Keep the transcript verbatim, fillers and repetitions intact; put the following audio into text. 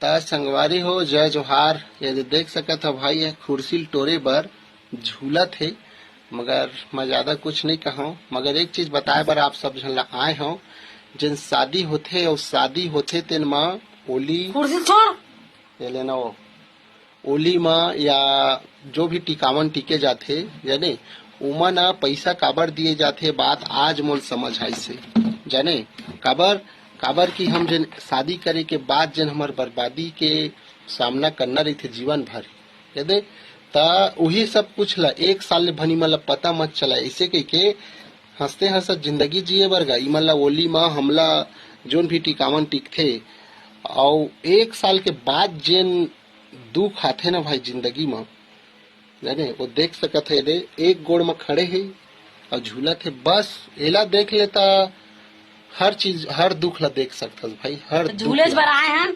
त संगवारी हो, जय जोहार। ये दे देख सकत हो भाई, ये खुर्सी ल टोरे बर झूलत हे, मगर मैं ज्यादा कुछ नहीं कहूँ, मगर एक चीज बताए बर आप सब झन ला आए हूँ, जेन शादी होथे अउ शादी होथे तेन म ओली खुर्सी छोड़। ये लेना वो ओली म या जो भी टिकावन टिके जाथे, जाने, उमा न पैसा काबर दिए जाथे, बात आज मोल समझ आइसे। जाने, काबर, काबर कि हम जेन शादी करे के बाद जेन हमर बर्बादी के सामना करना रहिथे जीवन भर, जाने, त उही सब कुछ ला एक साल ले भनी मन ला पता मत चला, ऐसे कह के हंसते हंसत जिंदगी जिए बर गा। इमन ला ओली म हमला जोन भी टिकावन टिकथे, अउ एक साल के बाद जेन दुख आथे ना भाई जिंदगी म, जाने, वो देख सकत हे दे, एक गोड़ म खड़े हे अउ झूलत हे। बस एला देख लेता, हर चीज, हर दुख ला देख सकथस भाई, हर दुख झूले ला। बर आए हैं।